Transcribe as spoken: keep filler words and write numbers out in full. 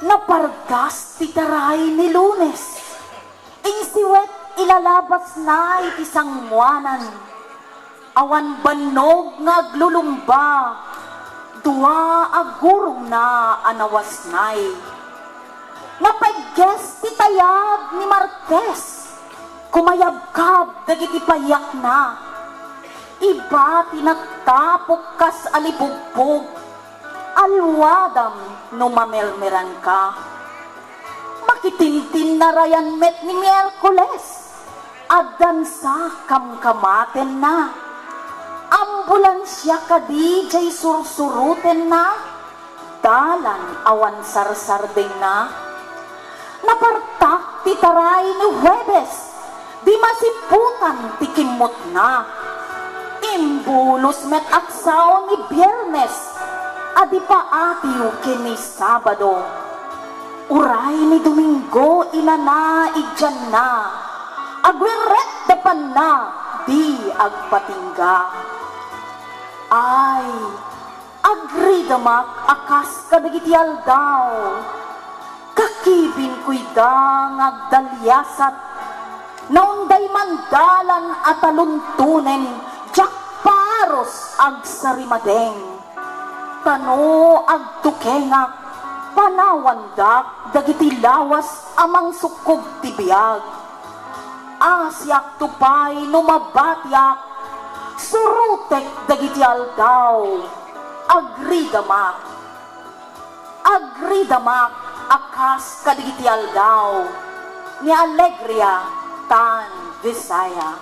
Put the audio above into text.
Napargas ti taray ni Lunes. Insiwet ilalabasna iti sangoanan. Awan bannog nga aglulumba. Dua a gurongna a nawasnay. Napegges ti tayag ni Martes. Kumayabkab dagiti payakna. Iba ti nagtapok kas alibugpog. Alwadam no mamermeranka. Makitintinnarayan met ni Miyerkules. Agdansa kamkamatenna. Ambulansia kadi jay sursurutenna. Dalan awan sarsardengna. Napartak ti taray ni Huwebes, di masiputan ti kimmutna. Imbulos met aksaw ni Biernes, a di paatiw ken ni Sabado. Uray ni Domingo inana idianna, agwerret da panna di agpatingga. Ay, agridamak a kas kadagiti aldaw. Kakibinko ida nga agdaliasat. Naunday mandalan a taluntonen, diak paros agsarimadeng. Tano agtukengak, panawandak dagiti lawas a mangsukkog ti biag. Asiakto pay no mabatiak, surotek dagiti aldaw. Agridamak. Agridamak a kas kadagiti aldaw. Ni Alegria tan Visaya.